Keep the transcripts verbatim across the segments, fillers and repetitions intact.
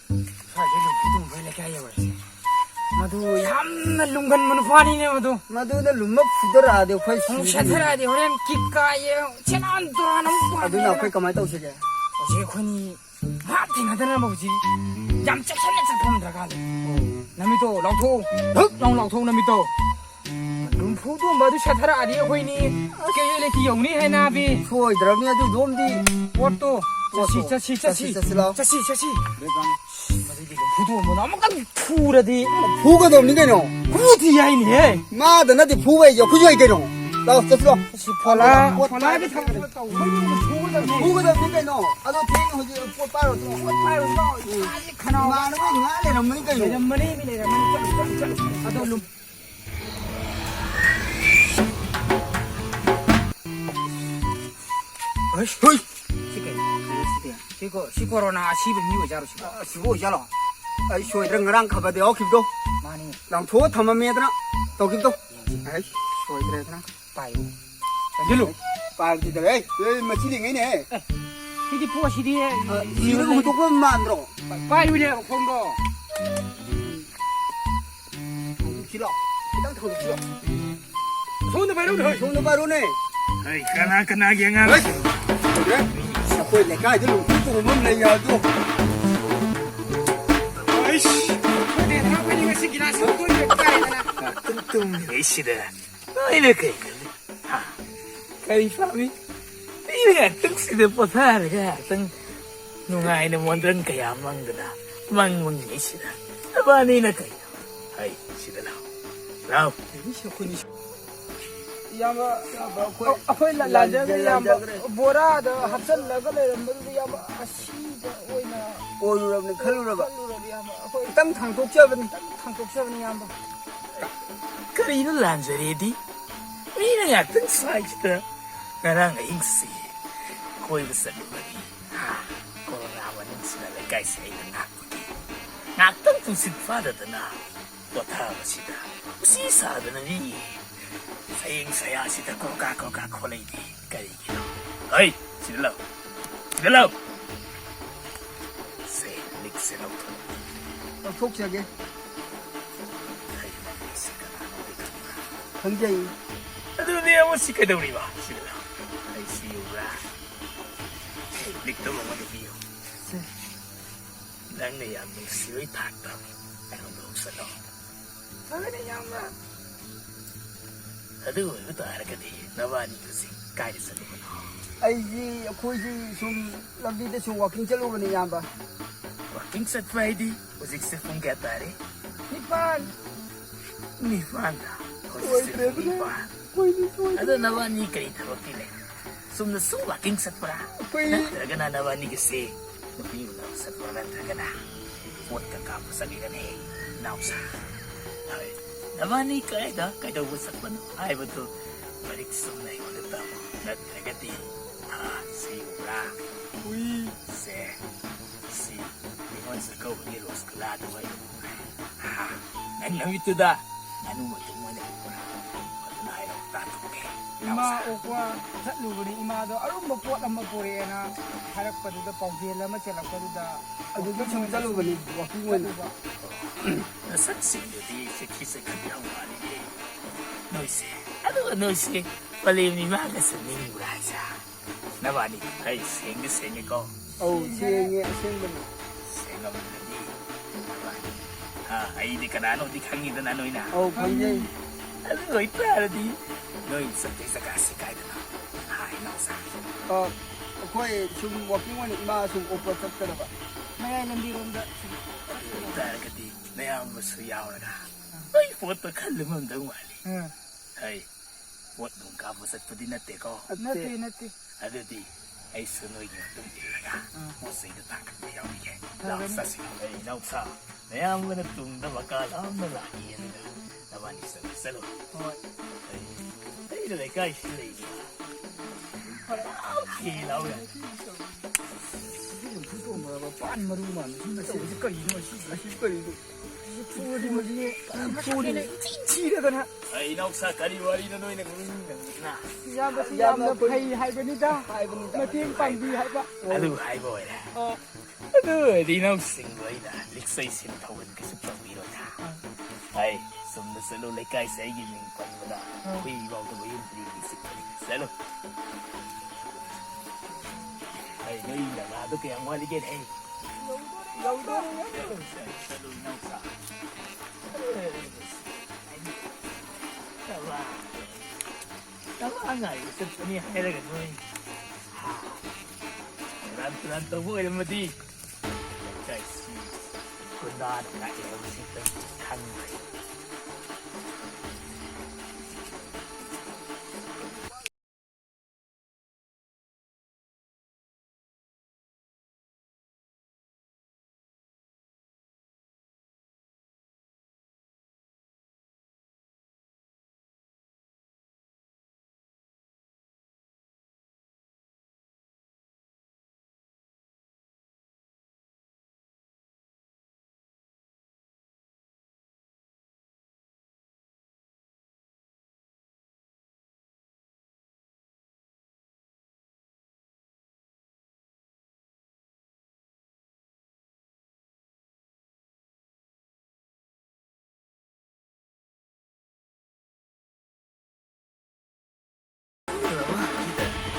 ꯁ꯭ꯋꯥꯏꯗ ꯂꯨꯝꯐꯨ ꯇꯣꯝꯕ ꯂꯩꯀꯥꯏ ꯌꯧꯔꯦ꯫ ꯃꯗꯨ ꯌꯥꯝꯅ ꯂꯨꯝꯒꯟꯕ ꯅꯨꯄꯥꯅꯤꯅꯦ ꯃꯗꯨ꯫ ꯃꯗꯨꯅ ꯂꯨꯝꯃ ꯐꯨꯗꯔꯛꯑꯗꯤ ꯑꯩꯈꯣꯏ ꯑꯃꯨꯛ ꯁꯤꯔꯅꯤ꯫ ꯁꯦꯠꯊꯔꯛꯑꯗꯤ ꯍꯣꯔꯦꯟ ꯀꯤꯛ ꯀꯥꯏꯌꯦ, ꯁꯦꯔꯥꯟ ꯇꯨꯔꯥꯟ ꯑꯃꯨꯛ ꯑꯗꯨꯅ ꯄꯥꯝꯃꯦꯗꯅ꯫ ꯑꯩꯈꯣꯏ ꯀꯃꯥꯏꯅ ꯇꯧꯁꯤꯒꯦ? ꯍꯧꯖꯤꯛ ꯑꯩꯈꯣꯏꯅꯤ ꯃꯥ ꯊꯦꯡꯅꯗꯅꯕ ꯍꯧꯖꯤꯛ ꯌꯥꯝ ꯆꯦꯛꯁꯤꯟꯅ ꯆꯠꯄ ꯑꯃ ꯗꯔꯀꯥꯔ ꯂꯩ꯫ ꯑꯣ꯫ ꯅꯃꯤꯠꯇꯣ ꯂꯥꯎꯊꯣꯛꯎ꯫ ꯙꯛ ꯂꯥꯎꯅ ꯂꯥꯎꯊꯣꯛꯎ ꯅꯃꯤꯠꯇꯣ꯫ ꯂꯨꯝꯐꯨ ꯇꯣꯝꯕ ꯑꯗꯨ ꯁꯦꯠꯊꯔꯛꯑꯗꯤ ꯑꯩꯈꯣꯏꯅꯤ ꯀꯦꯖꯨꯋꯦꯂꯤꯇꯤ ꯌꯧꯅꯤ ꯍꯥꯏꯅꯕꯤ꯫ ꯁꯣꯏꯗ꯭ꯔꯕꯅꯤ ꯑꯗꯨꯗꯣꯝꯗꯤ꯫ ꯄꯣꯠꯇꯣ꯫ ꯆꯠꯁꯤ, ꯄꯣꯠꯇꯣ꯫ ꯆꯠꯁꯤ, ꯆꯠꯁꯤ, ꯆꯠꯁꯤ, ꯆꯠꯁꯤ ꯂꯥꯎ꯫ ꯆꯠꯁꯤ, ꯆꯠꯁꯤ꯫ ꯃꯗꯨꯗꯤ ꯂꯨꯝꯐꯨ ꯇꯣꯝꯕꯅ ꯑꯃꯨꯛꯇꯪ ꯐꯨꯔꯗꯤ꯫ ꯐꯨꯒꯗꯕꯅꯤ ꯀꯩꯅꯣ꯫ ꯐꯨꯗꯤ ꯍꯥꯏꯅꯤꯍꯦ꯫ ꯃꯥꯗ ꯅꯠꯇꯦ ꯐꯨꯕ ꯍꯥꯏꯁꯦ ꯑꯩꯈꯣꯏꯁꯨ ꯍꯩ ꯀꯩꯅꯣ꯫ ꯂꯥꯎ, ꯆꯠꯁꯤ ꯂꯥꯎ꯫ ꯁꯤ ꯐꯣꯂꯥ, ꯄꯣꯠ ꯐꯣꯂꯥꯒꯤ ꯊꯕꯛꯇꯣ ꯇꯧꯕꯩꯗꯨꯗ ꯐꯨꯒꯗꯕꯅꯤ꯫ ꯐꯨꯒꯗꯕꯅꯤ ꯀꯩꯅꯣ꯫ ꯑꯗꯣ ꯊꯦꯡꯅ ꯍꯧꯖꯤꯛ ꯄꯣꯠ ꯄꯥꯏꯔꯨꯔꯣ ꯆꯠꯂꯣ꯫ ꯄꯣꯠ ꯄꯥꯏꯔꯨꯔꯣ ꯆꯠꯂꯣ꯫ ꯎꯝ꯫ ꯃꯥꯁꯦ ꯈꯅꯥꯎ ꯏꯃꯥꯟꯅꯕ ꯉꯥ ꯂꯩꯔꯝꯃꯅꯤ ꯀꯩꯅꯣ꯫ ꯂꯩꯔꯝꯃꯅꯤ, ꯃꯤ ꯂꯩꯔꯝꯃꯅꯤ꯫ ꯆꯠꯂꯨ, ꯆꯠꯂꯨ, ꯆꯠꯂꯨ꯫ ꯑꯗꯣ ꯂꯨꯝ- ꯑꯩꯁ, ꯍꯨꯏ! ꯁꯤ ꯀꯩꯅꯣ? ꯁꯤꯗꯤ? ꯁꯤ ꯀꯣ-, ꯁꯤ ꯀꯣꯔꯣꯅꯥ ꯑꯁꯤꯕ ꯃꯤ ꯑꯣꯏꯖꯥꯠꯔꯣ ꯁꯤꯕꯣ? ꯑꯁꯤꯕꯨ ꯑꯣꯏꯖꯥꯠꯂꯣ? ꯑꯩ ꯁꯣꯏꯗ꯭ꯔꯦ, ꯉꯔꯥꯡ ꯈꯕꯔꯗ ꯌꯥꯎꯈꯤꯕꯗꯣ꯫ ꯃꯥꯅꯤ꯫ ꯂꯪꯊꯣꯛꯑ ꯊꯝꯃꯝꯃꯦꯗꯅ ꯇꯧꯈꯤꯕꯗꯣ꯫ ꯌꯦꯡꯁꯤ꯫ ꯑꯩ ꯁꯣꯏꯗ꯭ꯔꯦꯗꯅ꯫ ꯄꯥꯏꯌꯨ꯫ ꯆꯪꯁꯤꯜꯂꯨ꯫ ꯄꯥꯏꯕꯗꯤ ꯇꯧꯔꯦ꯫ ꯑꯦ, ꯑꯦ, ꯃꯆꯤ ꯂꯦꯡꯉꯩꯅꯦ꯫ ꯑꯦ, ꯁꯤꯗꯤ ꯄꯣꯠꯁꯤꯗꯤ, ꯑ, ꯁꯤꯔꯒ ꯍꯨꯟꯗꯣꯛꯄ ꯃꯥꯟꯗ꯭ꯔꯣ? ꯄꯥꯏꯌꯨꯅꯦ ꯃꯈꯣꯡꯗꯣ꯫ ꯊꯥꯡꯗꯣꯛꯁꯤ ꯂꯥꯎ꯫ ꯈꯤꯇꯪ ꯊꯥꯡꯗꯣꯛꯁꯤ ꯂꯥꯎ꯫ ꯁꯣꯝꯗ ꯄꯥꯏꯔꯛꯎꯅꯦ, ꯍꯣꯏ꯫ ꯁꯣꯝꯗ ꯄꯥꯏꯔꯛꯎꯅꯦ꯫ ꯍꯩ, ꯀꯅꯥ ꯀꯅꯥꯒꯤ ꯑꯉꯥꯡ? ꯍꯩ, ꯇꯧꯗ꯭ꯔꯦ꯫ ꯑꯩꯈꯣꯏ ꯂꯩꯀꯥꯏꯗ ꯂꯨꯝꯐꯨ ꯇꯣꯝꯕ ꯑꯃ ꯂꯩ ꯍꯥꯏꯕꯗꯣ꯫ ꯑꯩꯁ꯫ ꯑꯩꯈꯣꯏꯗꯤ ꯉꯁꯤ ꯒꯤꯂꯥꯁ ꯑꯃ ꯀꯣꯏꯕ ꯇꯥꯔꯦꯗꯅ꯫ ꯉꯥꯛꯇꯪ ꯇꯨꯝꯃꯤꯉꯩꯁꯤꯗ ꯅꯣꯏꯅ ꯀꯩꯅꯣꯅꯦ? ꯍꯥ? ꯀꯔꯤ ꯄꯥꯝꯃꯤ? ꯃꯤꯅ ꯉꯥꯛꯇꯪꯁꯤꯗ ꯄꯣꯊꯥꯔꯒ ꯉꯥꯛꯇꯪ ꯅꯨꯡꯉꯥꯏꯅ ꯃꯣꯗꯔꯟ ꯀꯌꯥ ꯃꯪꯗꯅ ꯃꯪ ꯃꯪꯉꯤꯉꯩꯁꯤꯗ ꯅꯕꯥꯅꯤꯅ ꯀꯩꯅꯣ? ꯍꯩ, ꯁꯤꯗ ꯂꯥꯎ꯫ ꯂꯥꯎ꯫ ꯏꯌꯥꯝꯕ, ꯏꯌꯥꯝꯕ, ꯑꯩꯈꯣꯏ ꯑꯩꯈꯣꯏ ꯂꯥꯟꯖꯈ꯭ꯔꯦ, ꯏꯌꯥꯝꯕ꯫ ꯂꯥꯟꯖꯈ꯭ꯔꯦ꯫ ꯕꯣꯔꯥꯗ ꯍꯥꯞꯆꯜꯂꯒ ꯂꯩꯔꯝꯕꯗꯨꯗ, ꯏꯌꯥꯝꯕ, ꯑꯁꯤꯗ ꯑꯣꯏꯅ ꯑꯣꯏꯔꯨꯔꯕꯅꯤ ꯈꯜꯂꯨꯔꯕ? ꯈꯜꯂꯨꯔꯕ, ꯏꯌꯥꯝꯕ꯫ ꯑꯩꯈꯣꯏ ꯈꯤꯇꯪ ꯊꯥꯡꯇꯣꯛꯆꯕꯅꯤ꯫ ꯈꯤꯇꯪ ꯊꯥꯡꯇꯣꯛꯆꯕꯅꯤ, ꯏꯌꯥꯝꯕ꯫ ꯀꯔꯤꯅꯣ ꯂꯥꯟꯖꯔꯦꯗꯤ? ꯃꯤꯅ ꯉꯥꯛꯇꯪ ꯁ꯭ꯋꯥꯏꯁꯤꯗ ꯉꯔꯥꯡ ꯑꯍꯤꯡꯁꯤ ꯀꯣꯏꯕ ꯆꯠꯂꯨꯕꯅꯤ꯫ ꯍꯥ? ꯀꯣꯔꯣꯅꯥ ꯃꯅꯨꯡꯁꯤꯗ ꯂꯩꯀꯥꯏꯁꯦ ꯑꯩꯅ ꯉꯥꯛꯄꯒꯤ꯫ ꯉꯥꯛꯇꯪ ꯇꯨꯝꯁꯤꯠ ꯐꯥꯗꯗꯅ ꯄꯣꯊꯥꯕꯁꯤꯗ ꯎꯆꯤ ꯁꯥꯗꯅ ꯃꯤ ꯁꯌꯦꯡ ꯁꯌꯥꯁꯤꯗ ꯀ꯭ꯔꯣꯀꯥ ꯀ꯭ꯔꯣꯀꯥ ꯈꯣꯠꯂꯛꯏꯅꯤ꯫ ꯀꯔꯤꯒꯤꯅꯣ? ꯍꯩ! ꯁꯤꯗ ꯂꯥꯎ! ꯁꯤꯗ ꯂꯥꯎ! ꯁꯦ, ꯁꯦ ꯂꯧꯊꯣꯛ꯫ ꯂꯧꯊꯣꯛꯆꯒꯦ꯫ ꯑꯩ ꯃꯃꯤꯡꯁꯦ ꯀꯅꯥꯅꯣꯗꯤ ꯈꯪꯕ꯭ꯔꯥ? ꯈꯪꯖꯩ꯫ ꯑꯗꯨꯗꯤ ꯑꯃꯨꯛ ꯁꯤ ꯀꯩꯗꯧꯔꯤꯕ? ꯁꯤꯗ ꯑꯩ ꯁꯤ ꯎꯕ꯭ꯔꯥ? ꯑꯩ ꯂꯤꯛꯇ ꯑꯃ ꯅꯨꯄꯤꯌꯣ꯫ ꯁꯦ꯫ ꯅꯪꯅ ꯌꯥꯝ ꯅꯨꯡꯁꯤꯕꯩ ꯊꯥꯛꯇ ꯑꯩꯉꯣꯟꯗ ꯍꯨꯞꯁꯜꯂꯣ꯫ ꯐꯒꯅꯤ, ꯏꯌꯥꯝꯕ꯫ ꯑꯗꯨ ꯑꯣꯏꯕ ꯇꯥꯔꯒꯗꯤ ꯅꯕꯥꯅꯤ ꯍꯧꯖꯤꯛ ꯀꯥꯏꯗ ꯆꯠꯂꯨꯕꯅꯣ? ꯑꯩꯁꯤ, ꯑꯩꯈꯣꯏꯁꯤ ꯁꯨꯝ ꯂꯝꯕꯤꯗ ꯁꯨꯝ walking ꯆꯠꯂꯨꯕꯅꯤ, ꯏꯌꯥꯝꯕ꯫ Walking ꯆꯠꯄ ꯍꯥꯏꯗꯤ ꯍꯧꯖꯤꯛꯁꯦ ꯄꯨꯡ ꯀꯌꯥ ꯇꯥꯔꯦ? ꯅꯤꯄꯥꯟ꯫ ꯅꯤꯄꯥꯟꯗ? ꯍꯧꯖꯤꯛꯁꯦ ꯄꯨꯡ ꯁꯣꯏꯗ꯭ꯔꯦ, ꯅꯤꯄꯥꯟ꯫ ꯍꯣꯏꯅꯦ, ꯁꯣꯏꯗ꯭ꯔꯦ꯫ ꯑꯗꯣ ꯅꯕꯥꯅꯤ ꯀꯔꯤ ꯊꯕꯛꯇꯤ ꯂꯩ? ꯆꯨꯝꯅ ꯁꯨꯝ walking ꯆꯠꯄ꯭ꯔꯥ? ꯑꯩꯈꯣꯏ ꯅꯠꯇ꯭ꯔꯒꯅ ꯅꯕꯥꯅꯤꯒꯤꯁꯦ ꯅꯨꯄꯤ ꯎꯅꯕ ꯆꯠꯄ꯭ꯔꯥ? ꯅꯠꯇ꯭ꯔꯒꯅ ꯄꯣꯠꯀ ꯀꯥꯞꯄ ꯆꯠꯂꯤꯔꯅꯦ, ꯏꯅꯥꯎꯁꯥ? ꯍꯣꯏ, ꯅꯕꯥꯅꯤ ꯀꯗꯥꯏꯗ ꯀꯩꯗꯧꯕ ꯆꯠꯄꯅꯣ ꯍꯥꯏꯕꯗꯨ ꯂꯥꯏꯔꯤꯛ ꯆꯨꯝꯅ ꯑꯩꯉꯣꯟꯗ ꯇꯝꯃꯨ꯫ ꯅꯠꯇ꯭ꯔꯒꯗꯤ, ꯑꯥ, ꯁꯤ ꯎꯕ꯭ꯔꯥ? ꯍꯨꯏꯁꯦ, ꯁꯤ ꯅꯤꯉꯣꯜ ꯆꯥꯛꯀꯧꯕꯒꯤ ꯔꯣꯁ ꯒꯨꯂꯥꯗꯨ ꯑꯣꯏꯔꯝꯃꯦ꯫ ꯍꯥ, ꯅꯪ ꯅꯨꯃꯤꯠꯇꯨꯗ ꯉꯥꯅꯨ ꯃꯇꯨꯝ ꯑꯣꯏꯅ ꯄꯨꯔꯛꯄ꯭ꯔꯥ? ꯐꯖꯅ ꯍꯥꯏꯔꯛꯑꯣ, ꯇꯥꯊꯣꯛꯀꯦ꯫ ꯏꯃꯥ ꯏꯅꯥꯎꯁꯥ꯫ ꯑꯣꯛꯄ ꯆꯠꯂꯨꯕꯅꯤ, ꯏꯃꯥꯗꯣ ꯑꯔꯨꯝꯕ ꯄꯣꯠ ꯑꯃ ꯄꯨꯔꯛꯑꯦꯅ ꯍꯥꯏꯔꯛꯄꯗꯨꯗ, ꯄꯥꯎꯖꯦꯜ ꯑꯃ ꯆꯦꯜꯂꯛꯄꯗꯨꯗ ꯑꯗꯨꯗ ꯁꯨꯝ ꯆꯠꯂꯨꯕꯅꯤ, walking ꯑꯣꯏꯅ꯫ ꯆꯠꯂꯨꯕ꯫ ꯅꯁꯛꯁꯤꯡꯗꯨꯗꯤ ꯆꯦꯛꯁꯤ ꯆꯦꯛꯈꯠ ꯌꯥꯝ ꯃꯥꯜꯂꯤꯅꯦ ꯅꯣꯏꯁꯦ꯫ ꯑꯗꯨꯒ ꯅꯣꯏꯁꯦ ꯄꯂꯦꯝ ꯏꯃꯥꯒ ꯆꯠꯅꯤꯡꯕ꯭ꯔꯥ ꯍꯥꯏꯁꯦ? ꯅꯕꯥꯅꯤ ꯑꯩ ꯁꯦꯡꯗꯤ ꯁꯦꯡꯉꯦꯀꯣ? ꯑꯧ, ꯁꯦꯡꯉꯦ, ꯑꯁꯦꯡꯕꯅꯤ꯫ ꯁꯦꯡꯉꯝꯗ꯭ꯔꯗꯤ ꯅꯕꯥꯅꯤ, ꯑ, ꯑꯩꯗꯤ ꯀꯅꯥꯅꯣꯗꯤ ꯈꯪꯉꯤꯗꯅ ꯅꯣꯏꯅ? ꯑꯧ, ꯈꯪꯖꯩ꯫ ꯑꯗꯨ ꯑꯣꯏꯇꯥꯔꯗꯤ ꯅꯣꯏ ꯆꯠꯇꯣꯏ ꯖꯒꯥꯁꯤ ꯀꯥꯏꯗꯅꯣ? ꯍꯥ, ꯏꯅꯥꯎꯁꯥ? ꯑ, ꯑꯩꯈꯣꯏ ꯁꯨꯝ walking ꯑꯣꯏꯅ ꯏꯃꯥ ꯁꯨꯝ ꯑꯣꯛꯄ ꯆꯠꯀꯗꯕ꯫ ꯃꯌꯥꯏ ꯂꯝꯕꯤꯔꯣꯝꯗ ꯁꯨꯝ꯫ ꯑꯗꯨ ꯑꯣꯏꯇꯥꯔꯒꯗꯤ ꯅꯌꯥꯝꯕꯁꯨ ꯌꯥꯎꯔꯒ ꯅꯣꯏ ꯄꯣꯠꯇꯣ ꯈꯜꯂꯨ ꯉꯝꯗꯧ ꯃꯥꯜꯂꯤ꯫ ꯑ꯫ ꯍꯩ, ꯄꯣꯠ ꯅꯨꯡ ꯀꯥꯞꯄ ꯆꯠꯄꯗꯤ ꯅꯠꯇꯦꯀꯣ? ꯅꯠꯇꯦ, ꯅꯠꯇꯦ꯫ ꯑꯗꯨꯗꯤ ꯑꯩꯁꯨ ꯅꯣꯏꯒꯤ ꯃꯇꯨꯡ ꯏꯜꯂꯒ ꯑꯥ꯫ ꯄꯣꯠ ꯆꯩꯗꯣ ꯊꯥꯡꯒꯠꯄ ꯌꯥꯎꯔꯒꯦ꯫ ꯂꯥꯎ ꯐꯔꯦꯅꯦ꯫ ꯆꯠꯁꯤ꯫ ꯑꯩ ꯏꯅꯥꯎꯁꯥ, ꯅꯌꯥꯝꯕꯅ ꯇꯨꯡꯗ ꯃꯀꯥ ꯂꯥꯝꯅ ꯂꯥꯛꯏ ꯑꯗꯨꯅ ꯅꯕꯥꯅꯤ ꯆꯠꯂꯨ, ꯆꯠꯂꯨ꯫ ꯍꯣꯏ꯫ ꯑꯩ, ꯑꯩꯅ ꯂꯩꯀꯥꯏꯁꯤꯗ ꯂꯩꯕ ꯐꯅꯌꯥꯝ ꯐꯤ ꯂꯥꯎ ꯌꯥꯏ꯫ ꯄꯥꯟ ꯃꯔꯨ ꯃꯥꯟꯕ ꯁꯤ ꯇꯧꯕꯁꯤ ꯀꯔꯤꯅꯣ ꯁꯤ? ꯑꯁꯤ ꯀꯔꯤꯅꯣ? ꯐꯨꯔꯗꯤ ꯃꯁꯤ ꯐꯨꯔꯗꯤ ꯊꯤꯔꯒꯅ꯫ ꯑꯩ ꯏꯅꯥꯎꯁꯥ ꯀꯔꯤ ꯋꯥꯔꯤꯅꯣ ꯅꯣꯏꯅ ꯉꯥꯡꯅꯤꯡꯗꯕꯁꯤꯅ? ꯏꯌꯥꯝꯕꯁꯤ ꯌꯥꯝꯅ ꯌꯥꯝꯅ ꯐꯩ ꯍꯥꯏꯕꯅꯤꯗ꯫ ꯍꯥꯏꯕꯅꯤꯗ꯫ ꯃꯇꯦꯡ ꯄꯥꯡꯕꯤ ꯍꯥꯏꯕ꯫ ꯑꯗꯨ ꯍꯥꯏꯕ ꯑꯣꯏꯔꯦ꯫ ꯑꯣ꯫ ꯑꯗꯨ ꯑꯣꯏꯔꯗꯤ ꯏꯅꯥꯎꯁꯤꯡꯕꯨ ꯑꯩꯅ ꯂꯤꯛꯆꯩ ꯁꯤꯟ ꯊꯧꯒꯟ ꯀꯩꯁꯨ ꯇꯧꯕꯤꯔꯣꯏꯗ꯫ ꯑꯩ ꯆꯨꯝꯅ ꯆꯠꯂꯨ, ꯂꯩꯀꯥꯏꯁꯦ ꯑꯩꯒꯤ ꯃꯤꯡ ꯄꯟꯕꯗ ꯍꯨꯏ ꯐꯥꯎꯗ ꯃꯌꯨꯝ ꯄ꯭ꯔꯤꯒꯤ ꯆꯤꯛꯄꯅꯤ꯫ ꯆꯠꯂꯨ꯫ ꯑꯩ ꯅꯣꯏ ꯅꯃꯥꯗꯣ ꯀꯌꯥꯝ ꯋꯥꯠꯂꯤꯒꯦꯅꯦ? ꯌꯧꯗꯣꯔꯦ, ꯌꯧꯗꯣꯔꯦ꯫ ꯆꯠꯂꯨ, ꯏꯅꯥꯎꯆꯥ꯫ ꯅꯃꯥ ꯉꯥꯏꯕ ꯆꯠꯄꯅꯤ ꯍꯥꯏꯔꯒ ꯅꯣꯏ, ꯍꯥ? ꯁꯦꯔꯥꯟ ꯇꯨꯔꯥꯟ ꯇꯧꯕ ꯑꯣꯏꯔꯝꯃꯗꯤ ꯂꯩꯀꯥꯏꯁꯤ ꯒꯨꯟꯗꯥꯅ ꯉꯥꯛꯑꯦ ꯍꯥꯏꯕꯁꯤ ꯈꯪꯗ꯭ꯔꯦ꯫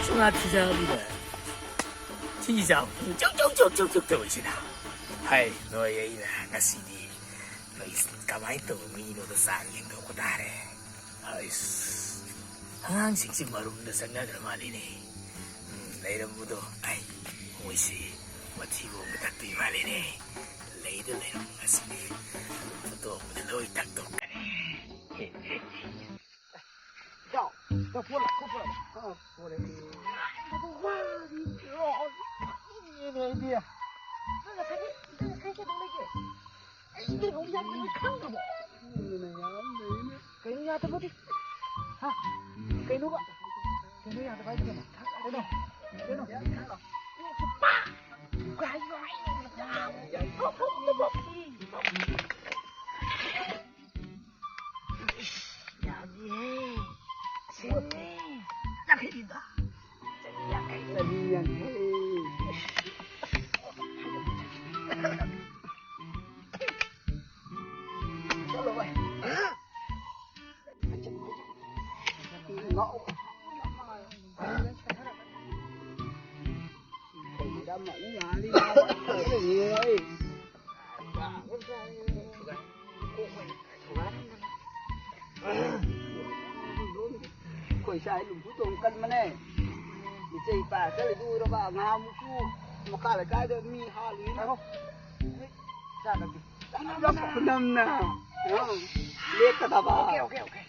ꯁꯨꯡꯉꯥ ꯊꯤꯖꯕꯤꯗ ꯊꯤꯖꯕ ꯆꯧ ꯆꯧ ꯆꯧ ꯆꯧ ꯆꯧ ꯇꯧꯔꯤꯁꯤꯅ꯫ ꯍꯥꯏ ꯅꯣꯏ, ꯑꯩꯅ ꯉꯁꯤꯗꯤ ꯅꯣꯏ ꯀꯃꯥꯏꯅ ꯇꯧꯕ ꯃꯤꯅꯣꯗꯣ ꯆꯥꯡ ꯌꯦꯡꯊꯣꯛꯄ ꯇꯥꯔꯦ꯫ ꯑꯩꯁ, ꯑꯉꯥꯡꯁꯤꯡꯁꯤ ꯃꯔꯨꯝꯗ ꯆꯪꯅꯈ꯭ꯔ ꯃꯥꯜꯂꯤꯅꯦ꯫ ꯎꯝ, ꯂꯩꯔꯝꯕꯗꯣ ꯑꯩ, ꯃꯣꯏꯁꯤ ꯃꯊꯤꯕꯣꯡꯗ ꯊꯛꯇꯣꯏ ꯃꯥꯜꯂꯤꯅꯦ꯫ ꯂꯩꯗ ꯂꯩꯔꯝꯕ ꯉꯁꯤꯗꯤ ꯐꯨꯠꯇꯣꯛꯄꯗ ꯂꯣꯏ ꯊꯛꯇꯣꯛꯀꯅꯤ꯫ ꯏꯇꯥꯎ, ꯏꯇꯥꯎ, ꯐꯣꯟ ꯂꯥꯛ-, ꯐꯣꯟ ꯂꯥꯛ-, ꯑꯥ, ꯐꯣꯟ ꯂꯥꯛꯑꯦ꯫ ꯉꯥꯏꯕꯗ ꯋꯥꯔꯤꯕ꯭ꯔꯣ? ꯐꯪꯉꯦꯅꯦ ꯑꯩꯗꯤ꯫ ꯅꯪ ꯉꯁꯥꯏꯒꯤ, ꯅꯪ ꯉꯁꯥꯏ ꯀꯩꯗꯧ ꯂꯩꯒꯦ? ꯑꯩ ꯀꯩꯅꯣꯝ ꯌꯥꯗꯕ ꯈꯪꯗ꯭ꯔꯕꯣ? ꯈꯪꯗꯦꯅꯦ, ꯌꯥꯝ ꯂꯩꯅꯦ꯫ ꯀꯩꯅꯣ ꯌꯥꯗꯕꯗꯤ? ꯍꯥ? ꯀꯩꯅꯣꯕ? ꯀꯩꯅꯣ ꯌꯥꯗꯕ ꯍꯥꯏꯗꯤ ꯀꯩꯅꯣ? ꯀꯩꯅꯣ? ꯀꯩꯅꯣ? ꯀꯩ ꯍꯥꯏꯅꯣ? ꯌꯥꯗꯤꯌꯦ꯫ ꯁꯦꯝꯃꯦ꯫ ꯌꯥꯡꯈꯩ ꯄꯤꯕ꯫ ꯆꯅꯤ ꯌꯥꯡꯈꯩ꯫ ꯆꯅꯤ ꯌꯥꯡꯈꯩ꯫ ꯆꯠꯂꯣ ꯚꯥꯏ꯫ ꯉꯥꯎ꯫ ꯑꯩꯈꯣꯏ ꯁꯥꯏ ꯂꯨꯝꯐꯨ ꯇꯣꯡ ꯀꯟꯕꯅꯦ꯫ ꯏꯆꯦ ꯏꯄꯥ ꯆꯠꯂꯤꯗꯨ ꯎꯔꯕ? ꯉꯍꯥꯟꯃꯨꯛꯁꯨ ꯃꯈꯥ ꯂꯩꯀꯥꯏꯗ ꯃꯤ ꯍꯥꯠꯂꯨꯏꯅ꯫ ꯆꯥꯗꯕꯤ꯫ ꯈꯨꯅꯝꯅ꯫ ꯂꯦꯞꯀꯗꯕ꯫ Okay, okay, okay.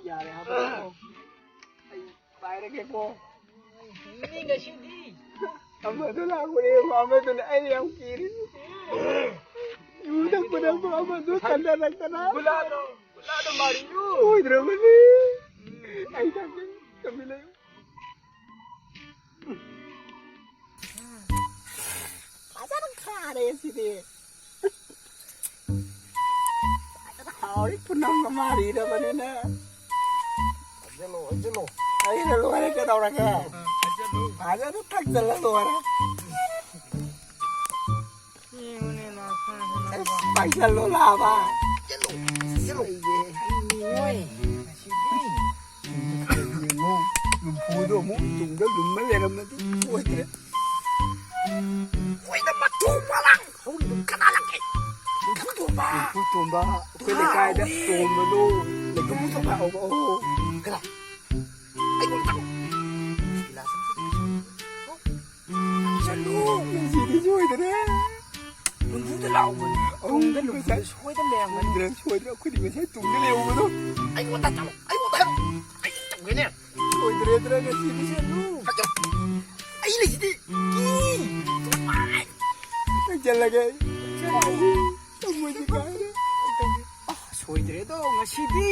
ꯌꯥꯔꯦ ꯍꯥꯏꯕꯀꯣ꯫ ꯑꯩ ꯄꯥꯏꯔꯒꯦꯀꯣ꯫ ꯃꯤ ꯉꯁꯤꯗꯤ꯫ ꯑꯃꯗꯨ ꯂꯥꯛꯄꯅꯦ, ꯑꯃꯗꯨꯅ ꯑꯩ ꯌꯥꯝ ꯀꯤꯔꯤ꯫ ꯌꯨ ꯊꯛꯄꯗ ꯑꯃꯗꯨ ꯀꯟꯅꯔꯛꯇꯅ꯫ ꯒꯨꯂꯥꯗꯣ, ꯒꯨꯂꯥꯗꯣ ꯃꯥꯔꯤꯌꯨ꯫ ꯑꯣꯏꯗ꯭ꯔꯕꯅꯤ꯫ ꯑꯩ ꯊꯛꯀꯦ, ꯇꯨꯃꯤꯟ ꯂꯩꯌꯨ꯫ ꯐꯖꯅ ꯈꯥꯔꯦ ꯁꯤꯗꯤ꯫ ꯐꯖꯅ ꯍꯥꯎꯔꯤ, ꯄꯨꯅꯝꯒ ꯃꯥꯔꯤꯔꯕꯅꯤꯅ꯫ ꯍꯩꯖꯜꯂꯣ, ꯍꯩꯖꯜꯂꯣ꯫ ꯑꯩꯅ ꯂꯣꯏꯔꯦ, ꯀꯩꯗꯧꯔꯒꯦ? ꯐꯖꯅ ꯊꯛꯆꯜꯂ ꯂꯣꯏꯔꯦ꯫ ꯑꯁ, ꯄꯥꯏꯁꯜꯂꯣ ꯂꯥꯕ꯫ ꯆꯠꯂꯣ, ꯆꯠꯂꯣ꯫ ꯌꯦꯡꯉꯣ, ꯂꯨꯝꯐꯨꯗꯣ ꯑꯃꯨꯛ ꯇꯨꯡꯗ ꯂꯨꯝꯃ ꯂꯩꯔꯝꯃꯗꯤ ꯑꯣꯏꯗ꯭ꯔꯦ꯫ ꯑꯣꯏꯗ ꯃꯇꯣꯡ ꯃꯔꯥꯡ ꯍꯧꯔꯤꯗꯨ ꯀꯅꯥ ꯂꯥꯛꯀꯦ? ꯂꯨꯝꯐꯨ ꯇꯣꯝꯕ꯫ ꯂꯨꯝꯐꯨ ꯇꯣꯝꯕ, ꯑꯩꯈꯣꯏ ꯂꯩꯀꯥꯏꯗ ꯍꯥꯎꯋꯤ꯫ ꯇꯣꯝꯕꯗꯣ ꯂꯩꯀꯥꯏ ꯂꯨꯝꯐꯨ ꯇꯣꯝꯕ꯫ ꯍꯥꯎꯕ, ꯑꯣ꯫ ꯀꯅꯥ? ꯑꯩꯉꯣꯟꯗ ꯆꯪꯉꯣ꯫ ꯒꯤꯂꯥꯁ ꯑꯃ ꯆꯠꯂꯨ꯫ ꯉꯁꯤꯗꯤ ꯁꯣꯏꯗ꯭ꯔꯦ꯫ ꯅꯝꯐꯨꯗ ꯂꯥꯛꯎꯕꯅꯤ꯫ ꯑꯧ, ꯇꯨꯡꯗ ꯅꯝꯐꯨꯗ ꯉꯁꯥꯏ ꯁꯣꯏꯗꯅ ꯂꯩꯔꯝꯒꯅꯤ꯫ ꯁꯣꯏꯗ꯭ꯔꯦ, ꯁꯣꯏꯗ꯭ꯔꯦ꯫ ꯑꯩꯈꯣꯏꯗꯤ ꯉꯁꯥꯏ ꯇꯨꯡꯗ ꯂꯩꯍꯧꯕꯗꯣ꯫ ꯑꯩꯉꯣꯟꯗ ꯇꯧ, ꯑꯩꯉꯣꯟꯗ ꯍꯥꯏꯔꯛꯑꯣ꯫ ꯑꯩ ꯇꯧꯒꯦꯅꯦ꯫ ꯁꯣꯏꯗ꯭ꯔꯦꯗ꯭ꯔꯥ ꯉꯁꯤꯗꯤ ꯁꯦꯠꯂꯨ꯫ ꯑꯩ ꯂꯩꯁꯤꯗꯤ꯫ ꯀꯤ, ꯇꯨꯃꯥꯏ꯫ ꯆꯪꯁꯤꯜꯂꯒꯦ ꯑꯩ꯫ ꯆꯪꯁꯤꯜꯂꯨ꯫ ꯇꯧꯕꯗꯤ ꯀꯥꯏꯔꯦ꯫ ꯑꯩ ꯇꯧꯒꯦ꯫ ꯑꯁ꯫ ꯑꯣꯏꯗ꯭ꯔꯦꯗꯣ ꯉꯁꯤꯗꯤ꯫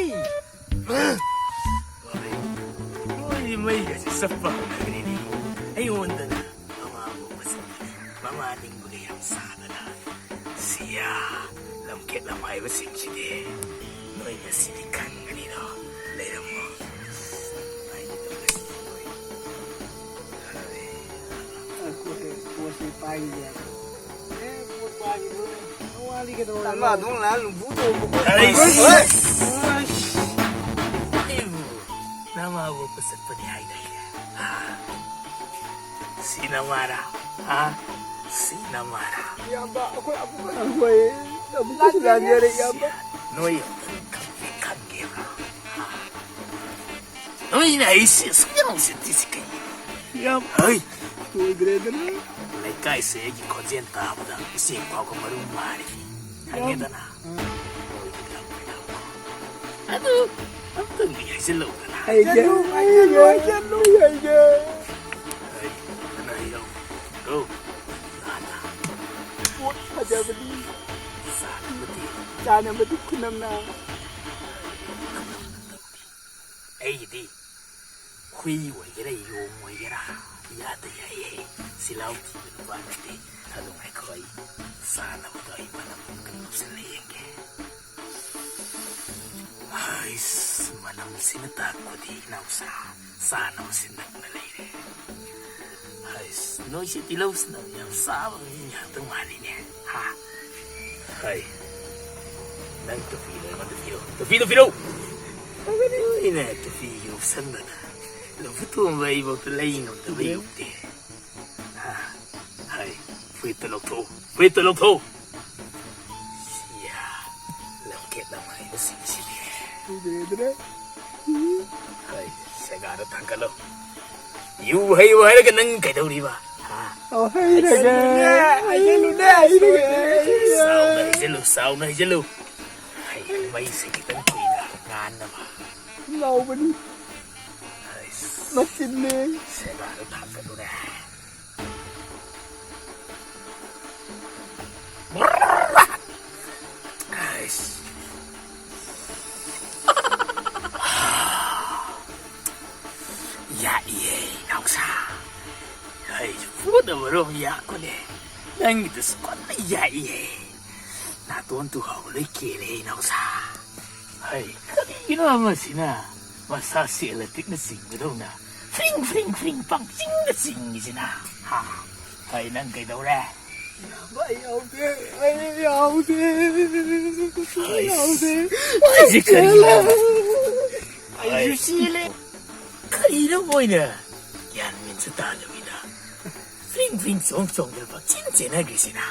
ꯂꯣꯏꯔꯦ, ꯃꯩꯒꯁꯦ ꯆꯞꯄ ꯉꯝꯗ꯭ꯔꯦꯅꯦ꯫ ꯑꯩꯉꯣꯟꯗꯅ ꯃꯃꯥꯕꯨ ꯃꯁꯛ ꯃꯃꯥ ꯅꯤꯡꯕꯒ ꯌꯥꯝ ꯁꯥꯗꯅ, ꯁꯤꯌꯥ, ꯂꯝꯀꯦꯠ ꯂꯝꯍꯥꯏꯕꯁꯤꯡꯁꯤꯗꯤ ꯅꯣꯏ ꯉꯁꯤꯗꯤ ꯈꯪꯒꯅꯤꯗꯣ꯫ ꯂꯩꯔꯝꯃꯣ꯫ ꯄꯣꯠꯁꯦ ꯄꯥꯏꯔꯤꯁꯦ꯫ ꯑꯦ, ꯄꯣꯠ ꯄꯥꯏꯔꯤꯗꯣ ꯅꯋꯥꯗꯤ ꯀꯩꯗꯧꯔꯕ? ꯇꯞꯅ ꯑꯗꯨꯝ ꯂꯥꯛꯑ ꯂꯨꯝꯕꯨ ꯇꯧꯕ꯫ ꯑꯩꯁ! ꯍꯣꯏ! ꯑꯩꯕꯨ ꯅꯃꯥꯕꯣꯛꯄ ꯆꯠꯄꯅꯤ ꯍꯥꯏꯗꯥꯏꯅꯦ? ꯍꯥ? ꯁꯤ ꯅꯃꯥꯔꯥ? ꯍꯥ? ꯁꯤ ꯅꯃꯥꯔꯥ? ꯏꯌꯥꯝꯕ, ꯑꯩꯈꯣꯏ ꯑꯃꯨꯛꯀ ꯑꯩꯈꯣꯏ ꯑꯃꯨꯛꯀꯁꯨ ꯂꯥꯟꯖꯔꯦ, ꯏꯌꯥꯝꯕ꯫ ꯅꯣꯏ ꯑꯝꯇꯪ ꯈꯪꯒꯦ, ꯈꯪꯒꯦꯕ? ꯍꯥ? ꯅꯣꯏꯅ ꯑꯩꯁꯦ ꯑꯁꯨꯛ ꯌꯥꯝ ꯎꯁꯤꯠꯇ꯭ꯔꯤꯁꯤ ꯀꯩꯒꯤꯅꯣ? ꯌꯥꯝ ꯍꯩ! ꯂꯣꯏꯗ꯭ꯔꯦꯗꯅ꯫ ꯂꯩꯀꯥꯏꯁꯦ ꯑꯩꯒꯤ ꯈꯣꯟꯖꯦꯜ ꯇꯥꯕꯗ ꯎꯆꯦꯛ ꯐꯥꯎꯕ ꯃꯔꯨ ꯃꯥꯔꯤ꯫ ꯌꯥꯝ ꯈꯪꯉꯦꯗꯅ? ꯑꯥ꯫ ꯑꯗꯨ ꯑꯝꯇꯪꯗꯤ ꯍꯥꯏꯖꯤꯜꯂꯧꯗꯅ꯫ ꯍꯩꯒꯦ, ꯍꯩꯒꯦ, ꯍꯩꯒꯦ, ꯍꯩꯒꯦ꯫ ꯍꯩ, ꯐꯖꯅ ꯍꯩꯔꯧ꯫ ꯔꯧ꯫ ꯅꯥꯟꯅ꯫ ꯄꯣꯠ ꯐꯖꯕꯗꯤ꯫ ꯆꯥꯅꯕꯗꯤ꯫ ꯆꯥꯅꯕꯗꯤ ꯈꯨꯅꯝꯅ꯫ ꯑꯩꯒꯤꯗꯤ ꯍꯨꯏ ꯑꯣꯏꯒꯦꯔꯥ, ꯌꯣꯡ ꯑꯣꯏꯒꯦꯔꯥ, ꯏꯌꯥꯗ ꯌꯥꯏꯌꯦ꯫ ꯆꯤꯜꯍꯥꯎ ꯊꯤꯕ ꯅꯨꯄꯥ ꯅꯠꯇꯦ꯫ ꯑꯗꯨ ꯉꯥꯏꯈꯣ, ꯑꯩ ꯆꯥꯅꯕꯗꯣ ꯑꯩ ꯃꯅꯝ ꯑꯝꯇꯪ ꯂꯧꯁꯤꯜꯂ ꯌꯦꯡꯒꯦ꯫ ꯍꯩꯁ, ꯃꯅꯝꯁꯤꯅ ꯇꯥꯛꯄꯗꯤ ꯏꯅꯥꯎꯁꯥ, ꯆꯥꯅꯕꯁꯤ ꯅꯛꯅ ꯂꯩꯔꯦ꯫ ꯍꯩꯁ, ꯅꯣꯏꯁꯦ ꯇꯤꯜꯍꯧꯁꯤꯅ ꯌꯥꯝ ꯆꯥꯕ ꯃꯤ ꯉꯥꯛꯇ ꯃꯥꯜꯂꯤꯅꯦ꯫ ꯍꯥ? ꯍꯩ, ꯅꯪ ꯇꯨꯄꯤꯗꯣ ꯑꯩꯉꯣꯟꯗ ꯄꯤꯔꯣ꯫ ꯇꯨꯄꯤꯗꯣ ꯄꯤꯔꯣ! ꯐꯒꯅꯤ, ꯑꯩꯅ ꯇꯨꯄꯤꯒꯤ ꯎꯞꯁꯟꯗꯅ ꯂꯧꯕꯨꯛ ꯇꯣꯡꯕ ꯑꯩꯕꯧꯇ ꯂꯩ ꯉꯝꯗꯕ ꯌꯧꯗꯦ꯫ ꯍꯥ? ꯍꯩ, ꯐꯨꯔꯤꯠꯇ ꯂꯧꯊꯣꯛꯎ, ꯐꯨꯔꯤꯠꯇ ꯂꯧꯊꯣꯛꯎ! ꯁꯤꯌꯥ, ꯂꯝꯀꯦꯠ ꯂꯝꯍꯥꯏꯕꯁꯤꯡꯁꯤꯗꯤ꯫ ꯎꯗ꯭ꯔꯦꯗ꯭ꯔꯦ꯫ ꯍꯩ, ꯁꯦꯒꯥꯗꯣ ꯊꯥꯡꯒꯠꯂꯣ꯫ ꯌꯨ ꯍꯩꯌꯨ ꯍꯥꯏꯔꯒ ꯅꯪ ꯀꯩꯗꯧꯔꯤꯕ? ꯍꯥ? ꯑꯣ, ꯍꯩꯔꯒꯦ꯫ ꯍꯩꯖꯜꯂꯨꯅꯦ, ꯍꯩꯖꯜꯂꯨꯅꯦ, ꯍꯩꯖꯜꯂꯨꯅꯦ꯫ ꯆꯥꯎꯅ ꯍꯩꯖꯜꯂꯨ, ꯆꯥꯎꯅ ꯍꯩꯖꯜꯂꯨ꯫ ꯍꯩ, ꯃꯩꯁꯦ ꯈꯤꯇꯪ ꯀꯨꯏꯅ ꯉꯥꯟꯅꯕ꯫ ꯂꯥꯎꯕꯅꯤ꯫ ꯍꯩꯁ꯫ ꯃꯆꯤꯟꯅꯦ꯫ ꯁꯦꯒꯥꯗꯣ ꯊꯥꯡꯒꯠꯂꯨꯅꯦ꯫ ꯑꯩꯁ꯫ ꯇꯧꯔꯣ ꯌꯥꯀꯣꯅꯦ꯫ ꯅꯪꯒꯤꯗꯨꯁꯨ ꯀꯟꯅ ꯌꯥꯛꯏꯍꯦ꯫ ꯅꯥꯇꯣꯟ ꯇꯨꯍꯥꯎ ꯂꯣꯏ ꯀꯦꯜꯂꯦ ꯏꯅꯥꯎꯁꯥ꯫ ꯍꯩ, ꯀꯔꯤꯒꯤꯅꯣ ꯑꯃꯁꯤꯅ ꯃꯁꯥ ꯁꯦꯂꯦꯇꯤꯛꯅ ꯆꯤꯡꯕꯗꯧꯅ ꯐ꯭ꯔꯤꯡ ꯐ꯭ꯔꯤꯡ ꯐ꯭ꯔꯤꯡ ꯄꯪꯆꯤꯡꯗ ꯆꯤꯡꯉꯤꯁꯤꯅ? ꯍꯥ? ꯍꯩ, ꯅꯪ ꯀꯩꯗꯧꯔꯦ? ꯑꯩ ꯌꯥꯎꯗꯦ, ꯑꯩ ꯌꯥꯎꯗꯦ꯫ ꯑꯩ ꯌꯥꯎꯗꯦ꯫ ꯑꯩꯁꯦ ꯀꯔꯤꯅꯣ? ꯑꯩꯁꯨ ꯆꯦꯜꯂꯦ꯫ ꯀꯔꯤꯅꯣ ꯃꯣꯏꯅ ꯒ꯭ꯌꯥꯟ ꯃꯦꯟꯁꯨ ꯇꯥꯗꯕꯤꯗ ꯐ꯭ꯔꯤꯡ ꯐ꯭ꯔꯤꯡ ꯆꯣꯡ ꯆꯣꯡꯗꯅ ꯄꯪꯆꯦꯟ ꯆꯦꯟꯅꯈ꯭ꯔꯤꯁꯤꯅ?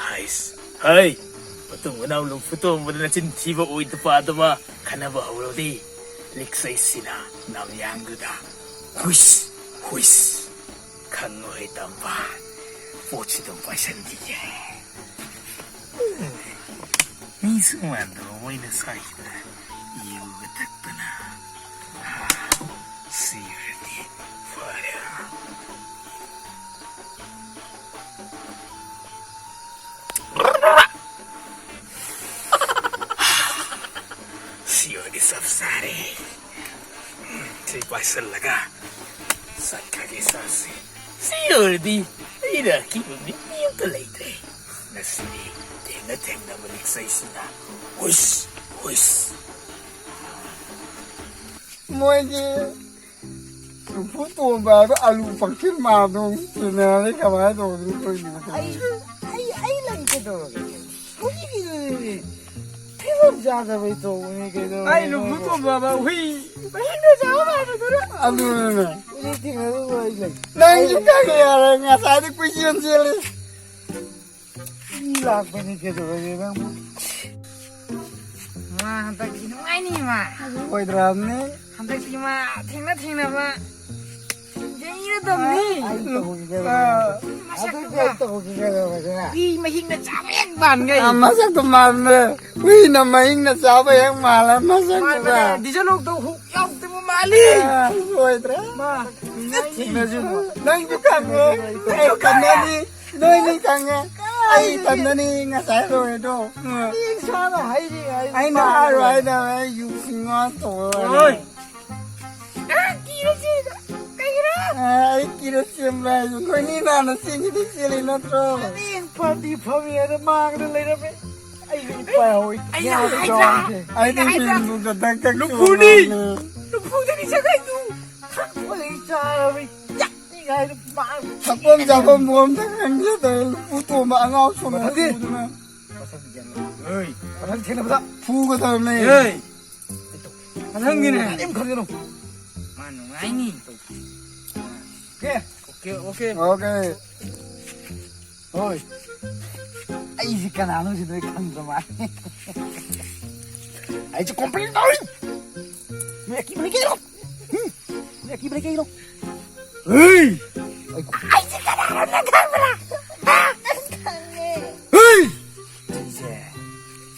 ꯍꯩꯁ, ꯍꯩ, ꯃꯇꯨꯡ ꯃꯅꯥꯎ ꯂꯨꯝꯐꯨ ꯇꯣꯡꯕꯗ ꯅꯆꯤꯟ ꯊꯤꯕ ꯑꯣꯏꯗ ꯄꯥꯗꯕ ꯈꯟꯅꯕ ꯍꯧꯔꯗꯤ ꯂꯤꯛꯆꯩꯁꯤꯅ ꯅꯝꯌꯥꯡꯗꯨꯗ ꯍꯨꯏꯁ, ꯍꯨꯏꯁ꯫ ꯈꯪꯉꯣꯏ ꯇꯝꯕ ꯄꯣꯠꯁꯤ ꯑꯗꯨꯝ ꯄꯥꯏꯁꯟꯈꯤꯒꯦ꯫ ꯃꯤꯁꯨ ꯃꯥꯟꯗꯕ ꯃꯣꯏꯅ ꯁ꯭ꯋꯥꯏꯁꯤꯗ ꯌꯨꯒ ꯊꯛꯇꯅ, ꯍꯥ, ꯁꯤꯈ꯭ꯔꯗꯤ ꯐꯔꯦ꯫ ꯁꯤ ꯑꯣꯏꯔꯗꯤ ꯆꯞ ꯆꯥꯔꯦ꯫ ꯁꯤ ꯄꯥꯏꯁꯜꯂꯒ ꯆꯠꯈ꯭ꯔꯒꯦ ꯆꯥꯁꯤ꯫ ꯁꯤ ꯑꯣꯏꯔꯗꯤ ꯑꯩꯅ ꯑꯀꯤꯕ ꯃꯤ, ꯃꯤ ꯑꯝꯇ ꯂꯩꯇ꯭ꯔꯦ꯫ ꯉꯁꯤꯗꯤ ꯊꯦꯡꯅ ꯊꯦꯡꯅꯕ ꯂꯤꯛꯆꯩꯁꯤꯅ ꯍꯨꯏꯁ, ꯍꯨꯏꯁ꯫ ꯃꯣꯏꯒꯤ ꯂꯨꯝꯐꯨ ꯇꯣꯝꯕ ꯍꯥꯏꯕ ꯑꯂꯨ ꯄꯪꯊꯤꯟ ꯃꯥꯟꯕꯗꯣ ꯊꯦꯡꯅꯔꯗꯤ ꯀꯃꯥꯏꯅ ꯇꯧꯗꯣꯏꯅꯣ ꯈꯪꯗꯦ꯫ ꯑꯩ, ꯑꯩ, ꯑꯩ ꯂꯩ ꯀꯩꯗꯧꯔꯒꯦ? ꯍꯧꯖꯤꯛꯀꯤꯗꯨꯗꯤ ꯐꯤꯕꯝ ꯆꯥꯗꯕꯩ ꯇꯧꯕꯅꯤ ꯀꯩꯗꯧꯔꯒꯦ? ꯑꯩ ꯂꯨꯝꯐꯨ ꯇꯣꯝꯕ ꯑꯃ ꯍꯨꯏ ꯃꯍꯤꯛꯅ ꯆꯥꯕ ꯃꯥꯟꯕꯗꯨꯅ꯫ ꯑꯗꯨꯅꯦ꯫ ꯍꯧꯖꯤꯛ ꯊꯦꯡꯅꯔꯨꯕ ꯑꯩ ꯂꯩ꯫ ꯅꯪꯁꯨ ꯈꯪꯉꯦ ꯌꯥꯔꯦ, ꯉꯁꯥꯏꯗꯤ ꯀꯣꯏꯆꯦꯟ ꯆꯦꯜꯂꯤ꯫ ꯃꯤ ꯂꯥꯛꯄꯅꯤ ꯀꯩꯗꯧꯔꯒꯦ ꯅꯪꯕꯨ? ꯃꯥ ꯍꯟꯗꯛꯇꯤ ꯅꯨꯡꯉꯥꯏꯅꯤ ꯃꯥ꯫ ꯑꯣꯏꯗ꯭ꯔꯕꯅꯤ꯫ ꯍꯟꯗꯛꯇꯤ ꯃꯥ ꯊꯦꯡꯅ ꯊꯦꯡꯅꯕ ꯊꯦꯡꯅꯗꯕꯅꯤ꯫ ꯑꯩ ꯇꯧꯒꯦ ꯀꯩꯗꯧꯔꯒꯦ? ꯑꯥ꯫ ꯑꯗꯨꯗꯤ ꯑꯩ ꯇꯧꯒꯦ ꯀꯩꯗꯧꯔꯒꯦ? ꯃꯤ ꯃꯍꯤꯛꯅ ꯆꯥꯕ ꯍꯦꯛ ꯃꯥꯟꯈꯩ꯫ ꯑꯥ, ꯃꯁꯛꯇꯣ ꯃꯥꯟꯕ꯫ ꯍꯨꯏꯅ ꯃꯍꯤꯛꯅ ꯆꯥꯕ ꯍꯦꯛ ꯃꯥꯜꯂꯦ ꯃꯁꯛꯇꯨꯒ꯫ ꯃꯥꯟꯕꯅꯦ꯫ ꯗꯤꯖꯜ ꯂꯣꯛꯇꯣ ꯍꯨꯛ ꯌꯥꯎꯗꯕ ꯃꯥꯜꯂꯤ꯫ ꯑꯥ, ꯁꯣꯏꯗ꯭ꯔꯦ꯫ ꯃꯥ ꯊꯦꯡꯅꯁꯤ꯫ ꯅꯪꯁꯨ ꯈꯪꯉꯦ꯫ ꯑꯩ ꯈꯪꯉꯅꯤ꯫ ꯅꯣꯏꯅꯤ ꯈꯪꯉꯦ꯫ ꯑꯩ ꯏꯊꯟꯗꯅꯤ ꯉꯁꯥꯏ ꯂꯣꯏꯔꯦꯗꯣ꯫ ꯎꯝ꯫ ꯏꯁꯥꯅ ꯍꯥꯏꯔꯤ ꯍꯥꯏ ꯑꯩꯅ ꯍꯥꯏꯔꯣ ꯍꯥꯏꯗꯕ ꯑꯩ ꯌꯨ ꯁꯤꯡꯉꯣ ꯇꯧꯔꯣ꯫ ꯍꯣꯏ꯫ ꯑ, ꯀꯤꯔꯦ, ꯀꯤꯔꯦ꯫ ꯀꯩꯒꯤꯅꯣ? ꯑꯩ ꯀꯤꯔ ꯆꯦꯟꯕ꯭ꯔꯥ ꯍꯥꯏꯁꯨ ꯈꯣꯏꯅꯤ ꯅꯥꯟꯅ ꯆꯦꯟꯈꯤꯗꯤ ꯆꯦꯜꯂꯤ ꯅꯠꯇ꯭ꯔꯣ? ꯐꯝꯗꯤ ꯐꯝꯃꯤ ꯑꯗ ꯃꯥꯡꯗ ꯂꯩꯔꯝꯃꯦ꯫ ꯑꯩꯁꯨ ꯏꯄꯥ ꯍꯣꯏ ꯑꯩ ꯌꯥꯎꯔꯦ ꯍꯥꯏꯗ꯭ꯔꯥ? ꯆꯥꯎꯔꯦ꯫ ꯑꯩꯗꯤ ꯑꯩ ꯍꯥꯏꯗ꯭ꯔꯥ? ꯃꯤꯡꯕꯨ ꯈꯛꯇꯪ ꯇꯛ ꯂꯨꯝꯐꯨꯅꯤ꯫ ꯆꯣꯡꯉꯝꯃꯦ꯫ ꯂꯨꯝꯐꯨꯗꯅꯤ ꯆꯠꯈꯩꯗꯨ꯫ ꯈꯪꯕꯗꯒꯤ ꯆꯥꯔꯕꯅꯤ꯫ ꯌꯥꯛꯇꯤ ꯀꯥꯏꯅ ꯃꯥꯡ-, ꯊꯛꯐꯝ ꯆꯥꯐꯝ ꯃꯣꯝꯗ ꯈꯪꯖꯗꯕ ꯂꯨꯝꯐꯨ ꯇꯣꯝꯕ ꯑꯉꯥꯎ ꯁꯣꯟꯅ ꯐꯗꯤ꯫ ꯎꯗꯨꯅ ꯃꯊꯪ ꯊꯦꯡꯅꯕꯗ ꯐꯨꯒꯗꯕꯅꯦ꯫ ꯑꯦ! ꯃꯊꯪꯒꯤꯅꯦ꯫ ꯀꯔꯤꯝ ꯈꯟꯒꯅꯨ꯫ ꯃꯥ ꯅꯨꯡꯉꯥꯏꯅꯤ꯫ ꯑꯣꯀꯦ꯫ Okay, okay. ꯑꯣꯀꯦ꯫ ꯍꯣꯏ꯫ ꯑꯩꯁꯤ ꯀꯅꯥꯅꯣ ꯁꯤ ꯅꯣꯏ ꯈꯪꯗ꯭ꯔ ꯃꯥꯜꯂꯦ꯫ ꯑꯩꯁꯦ ꯀꯣꯝꯄ꯭ꯂꯦꯟ ꯇꯧꯔꯤ꯫ ꯅꯣꯏ ꯑꯀꯤꯕ ꯂꯩ ꯀꯩꯅꯣ? ꯍꯨꯝ? ꯅꯣꯏ ꯑꯀꯤꯕ ꯂꯩ ꯀꯩꯅꯣ? ꯍꯦ! ꯑꯩꯁꯦ ꯀꯅꯥꯅꯣ ꯅꯪ ꯈꯪꯕ꯭ꯔꯥ? ꯍꯥ? ꯅꯪ ꯈꯪꯉꯦ꯫ ꯍꯦ! ꯑꯩꯁꯦ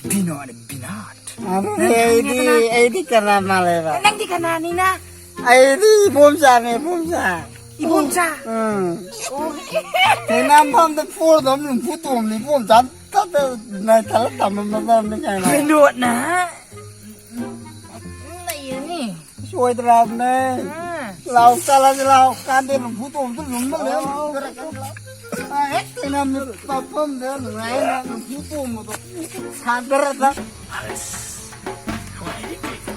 ꯕꯤꯅꯣꯗ ꯕꯤꯅꯣꯗ꯫ ꯑꯗꯨꯗꯤ ꯑꯩꯗꯤ, ꯑꯩꯗꯤ ꯀꯅꯥ ꯃꯥꯜꯂꯦꯕ? ꯅꯪꯗꯤ ꯀꯅꯥꯅꯤꯅ? ꯑꯩꯗꯤ ꯏꯕꯣꯝꯆꯥꯅꯦ, ꯏꯕꯣꯝꯆꯥ꯫ ꯏꯕꯣꯝꯆꯥ? ꯎꯝ꯫ ꯑꯣ꯫ ꯊꯦꯡꯅꯝꯐꯝꯗ ꯐꯣꯔꯗ ꯑꯃ ꯂꯨꯝꯐꯨ ꯇꯣꯝꯅꯤ, ꯏꯕꯣꯝꯆꯥ ꯇꯠꯇ ꯅꯥꯏꯊꯠꯂ ꯊꯝꯃꯝꯃꯗꯕꯅꯤ ꯀꯩꯅꯣ꯫ ꯕꯤꯅꯣꯗꯅ ꯂꯩꯔꯅꯤ꯫ ꯁꯣꯏꯗ꯭ꯔꯕꯅꯦ꯫ ꯑꯥ꯫ ꯂꯥꯎ ꯆꯠꯂꯁꯤ ꯂꯥꯎ꯫ ꯀꯥꯟꯗꯦ ꯂꯨꯝꯐꯨ ꯇꯣꯝꯗ ꯂꯨꯝꯃ ꯂꯩ꯫ ꯑꯥ꯫ ꯍꯦꯛ ꯊꯦꯡꯅꯝꯅꯤ ꯃꯐꯝꯗ ꯅꯨꯡꯉꯥꯏꯅ ꯂꯨꯝꯐꯨ ꯇꯣꯝꯕꯗꯣ ꯁꯥꯟꯅꯔꯗ꯫ ꯑꯁ, ꯅꯨꯡꯉꯥꯏꯔꯦ ꯀꯩꯅꯣ꯫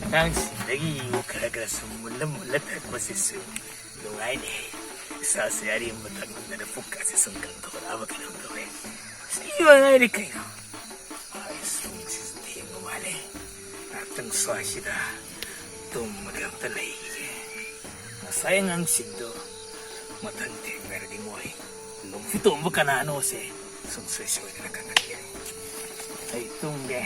ꯑꯉꯥꯡꯁꯤꯡꯗꯒꯤ ꯌꯨ ꯈꯔ ꯈꯔ ꯁꯨꯝ ꯃꯨꯜꯂ ꯃꯨꯜꯂ ꯊꯛꯄꯁꯤꯁꯨ ꯅꯨꯡꯉꯥꯏꯅꯦ꯫ ꯏꯁꯥꯁꯦ ꯑꯔꯦꯝꯕ ꯊꯛꯃꯟꯗꯅ ꯄꯨꯛꯀꯥꯁꯦ ꯁꯨꯝ ꯀꯪꯊꯣꯔꯛꯑꯕ ꯀꯩꯅꯣꯝ ꯇꯧꯔꯦ꯫ ꯁꯤ ꯅꯨꯡꯉꯥꯏꯔꯦ ꯀꯩꯅꯣ꯫ ꯑꯁ, ꯄꯨꯡꯁꯤꯁꯨ ꯊꯦꯡꯕ ꯃꯥꯜꯂꯦ꯫ ꯉꯥꯏꯍꯥꯛꯇꯪ ꯁ꯭ꯋꯥꯏꯁꯤꯗ ꯇꯨꯝꯃꯒ ꯑꯝꯇ ꯂꯩꯈꯤꯒꯦ꯫ ꯉꯁꯥꯏ ꯑꯉꯥꯡꯁꯤꯡꯗꯣ ꯃꯊꯪ ꯊꯦꯡꯅꯔꯗꯤ ꯃꯣꯏ ꯂꯨꯝꯐꯨ ꯇꯣꯝꯕ ꯀꯅꯥꯅꯣꯁꯦ ꯁꯨꯡꯁꯣꯏ ꯁꯣꯏꯗꯅ ꯈꯪꯍꯟꯒꯦ꯫ ꯑꯩ ꯇꯨꯝꯒꯦ꯫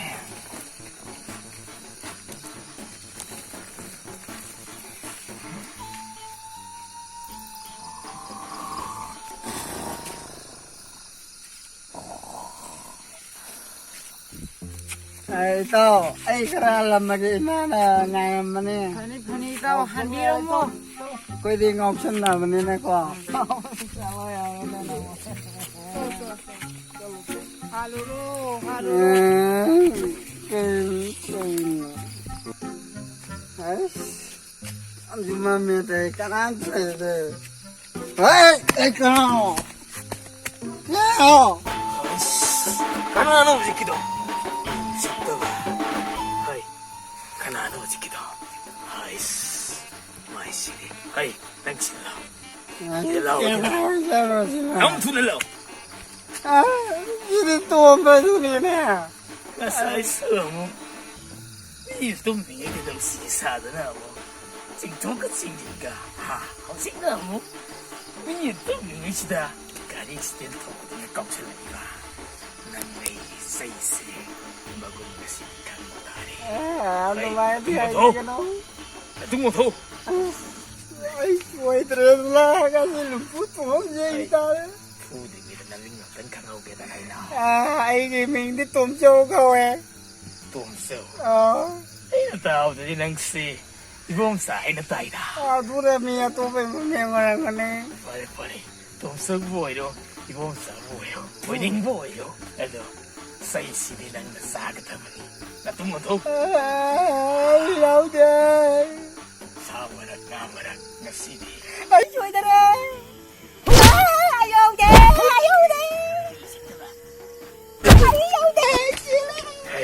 ꯑꯦ, ꯏꯇꯥꯎ, ꯑꯩ ꯈꯔ ꯍꯜꯂꯝꯃꯒꯦ, ꯏꯃꯥꯅ ꯉꯥꯏꯔꯝꯕꯅꯦ꯫ ꯐꯅꯤ, ꯐꯅꯤ, ꯏꯇꯥꯎ, ꯍꯟꯕꯤꯔꯝꯃꯣ꯫ ꯑꯩꯈꯣꯏꯗꯤ ꯉꯥꯎꯁꯟꯅꯕꯅꯤꯅꯀꯣ꯫ ꯍꯥꯜꯂꯨꯔꯣ, ꯍꯥꯜꯂꯨꯔꯣ꯫ ꯑꯦ, ꯀꯩꯅꯣ, ꯀꯩꯅꯣ꯫ ꯑꯁ꯫ ꯃꯝꯁꯨ ꯃꯝꯃꯦ ꯇꯧꯔꯤ, ꯀꯅꯥꯝꯇ ꯂꯩꯇꯦ꯫ ꯍꯣꯏ, ꯑꯩ ꯀꯅꯥꯅꯣ? ꯀꯅꯥꯅꯣ? ꯑꯁ, ꯀꯅꯥꯅꯣ ꯍꯧꯖꯤꯛꯀꯤꯗꯣ? ꯁꯤꯠꯇꯕ꯫ ꯍꯣꯏ, ꯀꯅꯥꯅꯣ ꯍꯧꯖꯤꯛꯀꯤꯗꯣ? ꯑꯁ, ꯃꯥꯏꯁꯤꯗꯤ꯫ ꯍꯣꯏ, ꯅꯪ ꯁꯤꯜꯂꯣ꯫ ꯁꯤꯜꯂꯣ, ꯁꯤꯜꯂꯣ꯫ ꯀꯅꯥꯅꯣ ꯁꯤꯜꯂꯣ? ꯌꯥꯝ ꯊꯨꯅ ꯂꯥꯛꯑꯣ꯫ ꯑ, ꯁꯤꯗꯤ ꯇꯣꯝꯕꯗꯨꯅꯤꯅꯦ꯫ ꯉꯁꯥꯏꯁꯨ ꯑꯃꯨꯛ ꯃꯤ ꯇꯨꯝꯃꯤꯉꯩꯗ ꯅꯨꯡꯁꯤ ꯁꯥꯗꯅ ꯑꯃꯨꯛ ꯆꯤꯡꯊꯣꯛꯀ ꯆꯤꯡꯁꯤꯟꯒ, ꯍꯥ? ꯍꯧꯖꯤꯛꯅ ꯑꯃꯨꯛ ꯃꯤ ꯇꯨꯝꯃꯤꯉꯩꯁꯤꯗ ꯒꯥꯔꯤ ꯑꯦꯛꯁꯤꯗꯦꯟ ꯊꯣꯛꯄꯗꯨꯅ ꯀꯥꯎꯁꯜꯂꯛꯏꯕ꯫ ꯅꯪ ꯑꯩꯒꯤ ꯆꯩꯁꯦ ꯃꯒꯨꯟ ꯉꯁꯤꯗꯤ ꯈꯪꯕ ꯇꯥꯔꯦ꯫ ꯑꯦ, ꯑꯗꯨꯃꯥꯏꯅꯗꯤ ꯍꯥꯏꯒꯅꯨ꯫ ꯅꯇꯨꯡ ꯑꯣꯟꯊꯣꯛꯎ꯫ ꯑꯁ, ꯑꯩ ꯁꯣꯏꯗ꯭ꯔꯦ, ꯂꯥꯛꯑꯒ ꯂꯨꯝꯐꯨ ꯊꯣꯡ ꯌꯦꯡ ꯇꯥꯔꯦ꯫ ꯐꯨꯗ꯭ꯔꯤꯉꯩꯗ ꯅꯃꯤꯡ ꯑꯝꯇꯪ ꯈꯪꯍꯧꯒꯦꯗ ꯀꯩꯅꯣ꯫ ꯑꯥ, ꯑꯩꯒꯤ ꯃꯤꯡꯗꯤ ꯇꯣꯝꯆꯧ ꯀꯧꯋꯦ꯫ ꯇꯣꯝꯆꯧ? ꯑꯥ꯫ ꯑꯩꯅ ꯇꯥꯕꯗꯗꯤ ꯅꯪꯁꯤ ꯏꯕꯣꯝꯆꯥ ꯍꯥꯏꯅ ꯇꯥꯏꯗ꯫ ꯑꯗꯨꯅ ꯃꯤ ꯑꯇꯣꯞꯄ ꯃꯃꯤꯡ ꯑꯣꯏꯔꯝꯒꯅꯤ꯫ ꯐꯔꯦ, ꯐꯔꯦ꯫ ꯇꯣꯝꯆꯧꯕꯨ ꯑꯣꯏꯔꯣ, ꯏꯕꯣꯝꯆꯥꯕꯨ ꯑꯣꯏꯔꯣ, ꯑꯣꯏꯅꯤꯡꯕ ꯑꯣꯏꯔꯣ꯫ ꯑꯗꯣ ꯆꯩꯁꯤꯗꯤ ꯅꯪꯅ ꯆꯥꯒꯗꯕꯅꯤ꯫ ꯅꯇꯨꯝ ꯑꯣꯟꯊꯣꯛ꯫ ꯑꯥ, ꯑꯩ ꯌꯥꯎꯗꯦ꯫ ꯁꯥ ꯃꯔꯛ, ꯉꯥ ꯃꯔꯛ, ꯉꯁꯤꯗꯤ꯫ ꯑꯩ ꯁꯣꯏꯗꯔꯦ꯫ ꯑꯥ, ꯑꯩ ꯌꯥꯎꯗꯦ, ꯑꯩ ꯌꯥꯎꯗꯦ꯫ ꯑꯩ ꯌꯥꯎꯗꯦ, ꯆꯦꯜꯂꯦ꯫ ꯍꯦ,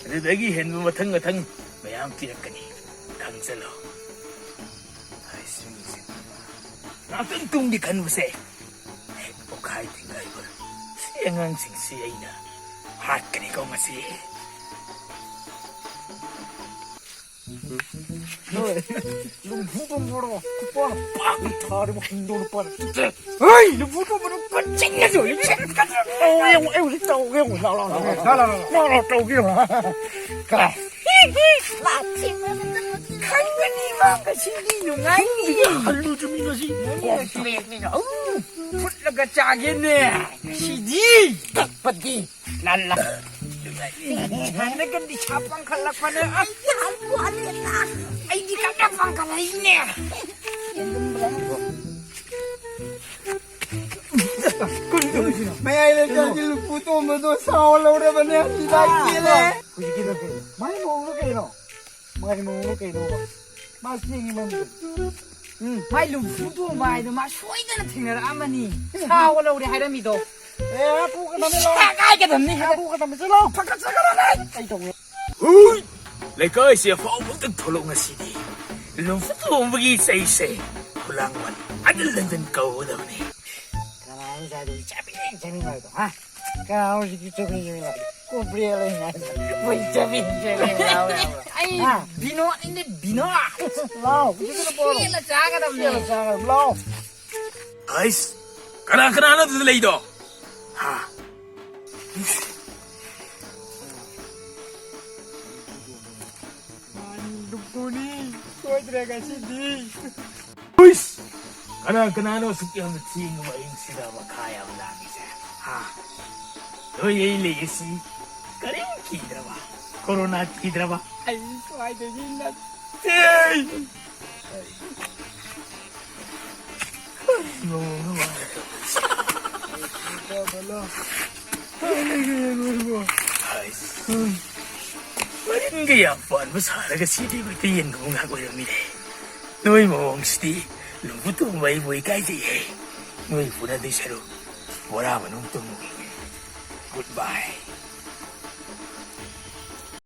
ꯑꯗꯨꯗꯒꯤ ꯍꯦꯟꯕ ꯃꯊꯪ ꯃꯊꯪ ꯃꯌꯥꯝ ꯄꯤꯔꯛꯀꯅꯤ꯫ ꯈꯪꯖꯜꯂꯣ꯫ ꯍꯥꯏ, ꯁꯤ ꯃꯤꯁꯦ꯫ ꯉꯥꯛꯇꯪ ꯇꯨꯝꯒꯦ ꯈꯟꯕꯁꯦ ꯍꯦꯛ ꯄꯣꯛꯈꯥꯏ ꯊꯤꯡꯒꯥꯏꯕ꯫ ꯁꯤ ꯑꯉꯥꯡꯁꯤꯡꯁꯤ ꯑꯩꯅ ꯍꯥꯠꯀꯅꯤꯀꯣ ꯉꯁꯤ꯫ ꯍꯣꯏ꯫ ꯂꯨꯝꯐꯨ ꯇꯣꯝꯕꯔꯣ? ꯈꯨꯄꯥꯛꯅ ꯄꯥꯛꯅ ꯊꯥꯔꯦ, ꯃꯈꯨꯟꯗꯣ ꯂꯨꯄꯥꯅ ꯆꯨꯞꯄꯦ꯫ ꯍꯣꯏ! ꯂꯨꯝꯐꯨ ꯇꯣꯝꯕꯔꯣ? ꯀꯣꯏꯆꯦꯟ ꯆꯦꯜꯂꯨ, ꯆꯦꯟ-, ꯇꯧꯒꯦ ꯌꯦꯡꯉꯨ, ꯑꯩ ꯍꯧꯖꯤꯛ ꯇꯧꯒꯦ ꯌꯦꯡꯉꯨ, ꯂꯥꯎ, ꯂꯥꯎ, ꯂꯥꯎ꯫ ꯂꯥꯎ, ꯂꯥꯎ, ꯂꯥꯎ, ꯇꯧꯒꯦ ꯌꯦꯡꯉꯨ꯫ ꯀꯥꯏ? ꯂꯥꯛꯈꯤꯕ ꯈꯪꯒꯅꯤ ꯃꯥ ꯉꯁꯤꯗꯤ ꯅꯨꯡꯉꯥꯏꯅꯤ꯫ ꯍꯜꯂꯨ ꯆꯨꯝꯃꯤ ꯉꯁꯤ꯫ ꯀꯣꯝ ꯇꯧ꯫ ꯐꯨꯠꯂꯒ ꯆꯥꯒꯦꯅꯦ ꯉꯁꯤꯗꯤ꯫ ꯀꯛꯄꯗꯤ꯫ ꯂꯥ, ꯂꯥ꯫ ꯍꯥꯟꯅꯒ ꯅꯤꯁꯥ ꯄꯥꯡꯈꯠꯂꯛꯄꯅꯦ꯫ ꯑꯩꯗꯤ ꯍꯜꯂꯨ ꯍꯜꯂꯦꯗ꯫ ꯑꯩꯗꯤ ꯀꯟꯅ ꯄꯥꯡꯈꯠꯂꯛꯏꯅꯦ꯫ ꯀꯔꯤꯅꯣ? ꯃꯌꯥꯏ ꯂꯩꯀꯥꯏꯒꯤ ꯂꯨꯝꯐꯨ ꯇꯣꯝꯕꯗꯣ ꯁꯥꯎ ꯂꯧꯔꯕꯅꯦ꯫ ꯍꯤꯗꯥꯛ ꯆꯦꯜꯂꯦ꯫ ꯍꯧꯖꯤꯛꯀꯤꯗꯣ ꯀꯩꯅꯣ? ꯃꯥꯏ ꯃꯑꯣꯡꯗꯣ ꯀꯩꯅꯣ? ꯃꯥꯏ ꯃꯑꯣꯡꯗꯣ ꯀꯩꯅꯣꯕ? ꯃꯥ ꯆꯦꯡꯒꯤ ꯃꯔꯝꯗ꯫ ꯎꯝ, ꯃꯥꯏ ꯂꯨꯝꯐꯨ ꯇꯣꯡꯕ ꯍꯥꯏꯗꯣ ꯃꯥ ꯁꯣꯏꯗꯅ ꯊꯦꯡꯅꯔꯛꯑꯝꯃꯅꯤ꯫ ꯁꯥꯎꯒ ꯂꯧꯔꯦ ꯍꯥꯏꯔꯝꯃꯤꯗꯣ꯫ ꯑꯦ, ꯍꯥꯄꯨ ꯀꯗꯝꯅꯤ ꯂꯥꯎ꯫ ꯏꯁ, ꯀꯥꯏꯒꯗꯝꯅꯤ꯫ ꯍꯥꯄꯨ ꯀꯗꯝꯅꯤ ꯆꯠꯂꯣ꯫ ꯐꯒꯠꯆꯒꯗꯝꯅꯤ꯫ ꯑꯩ ꯇꯧꯒꯦ꯫ ꯍꯨꯏ! ꯂꯩꯀꯥꯏꯁꯦ ꯑꯐꯥꯎꯕ ꯑꯝꯇꯪ ꯊꯣꯛꯂꯛ ꯉꯁꯤꯗꯤ꯫ ꯂꯨꯝꯐꯨ ꯇꯣꯡꯕꯒꯤ ꯆꯩꯁꯦ ꯈꯨꯂꯥꯡꯕꯟ ꯑꯗꯨ ꯂꯟꯗꯟ ꯀꯧꯒꯗꯕꯅꯤ꯫ ꯀꯅꯥꯅꯣ ꯉꯁꯥꯏꯗꯒꯤ ꯆꯥꯕꯤ ꯆꯥꯕꯤ ꯂꯥꯎꯔꯤꯗꯣ, ꯍꯥ? ꯀꯅꯥꯅꯣ ꯍꯧꯖꯤꯛꯇꯤ ꯆꯥꯕꯤ ꯆꯥꯕꯤ ꯂꯥꯎꯔꯤꯗꯣ? ꯀꯣꯝꯄ꯭ꯔꯦꯜ ꯂꯩ ꯉꯥꯏꯗ꯫ ꯃꯣꯏ ꯆꯥꯕꯤ ꯆꯥꯕꯤ ꯂꯥꯎꯔꯦ ꯍꯥꯏꯕ꯭ꯔꯣ? ꯑꯩ ꯍꯥ? ꯕꯤꯅꯣꯠꯅꯤꯅꯦ, ꯕꯤꯅꯣꯠ꯫ ꯂꯥꯎ, ꯍꯧꯖꯤꯛꯀꯤꯗꯣ ꯄꯣꯔꯣ꯫ ꯁꯦꯠꯂ ꯆꯥꯒꯗꯕꯅꯦ꯫ ꯁꯦꯠꯂ ꯆꯥꯒꯗꯕꯅꯤ꯫ ꯂꯥꯎ꯫ ꯑꯩꯁ, ꯀꯅꯥ ꯀꯅꯥꯅꯣ ꯑꯗꯨꯗ ꯂꯩꯗꯣ? ꯍꯥ? ꯃꯥꯅꯤ, ꯂꯨꯝꯐꯨꯅꯤ꯫ ꯁꯣꯏꯗ꯭ꯔꯦ ꯉꯁꯤꯗꯤ꯫ ꯍꯨꯏꯁ! ꯀꯅꯥ ꯀꯅꯥꯅꯣ ꯑꯁꯨꯛ ꯌꯥꯝꯅ ꯊꯦꯡꯉꯕ ꯑꯍꯤꯡꯁꯤꯗ ꯃꯈꯥ ꯌꯥꯝ ꯂꯥꯡꯉꯤꯁꯦ? ꯍꯥ? ꯅꯣꯏ ꯑꯩ ꯂꯩꯔꯤꯁꯤ ꯀꯔꯤꯝ ꯀꯤꯗ꯭ꯔꯕ? ꯀꯣꯔꯣꯅꯥ ꯀꯤꯗ꯭ꯔꯕ? ꯑꯩ ꯁ꯭ꯋꯥꯏꯗꯒꯤ ꯅꯠꯇꯦ꯫ ꯃꯑꯣꯡ ꯑꯃ꯫ ꯃꯔꯤꯟꯒ ꯌꯥꯝ ꯄꯥꯟꯕ ꯁꯥꯔꯒ ꯁꯤꯗꯤ ꯃꯩꯇꯩ ꯌꯦꯟꯒꯨꯝꯕ ꯉꯥꯏꯍꯥꯛ ꯑꯣꯏꯔꯝꯃꯤꯅꯦ꯫ ꯅꯣꯏ ꯃꯑꯣꯡꯁꯤꯗꯤ ꯂꯨꯝꯕꯨ ꯇꯣꯡꯕ ꯑꯩꯕꯨ ꯏꯀꯥꯏꯖꯩꯍꯦ꯫ ꯅꯣꯏ ꯐꯨꯅꯗꯣꯏ ꯁꯔꯨꯛ ꯕꯣꯔꯥ ꯃꯅꯨꯡ ꯇꯨꯝꯃꯨꯒꯦ꯫ Goodbye꯫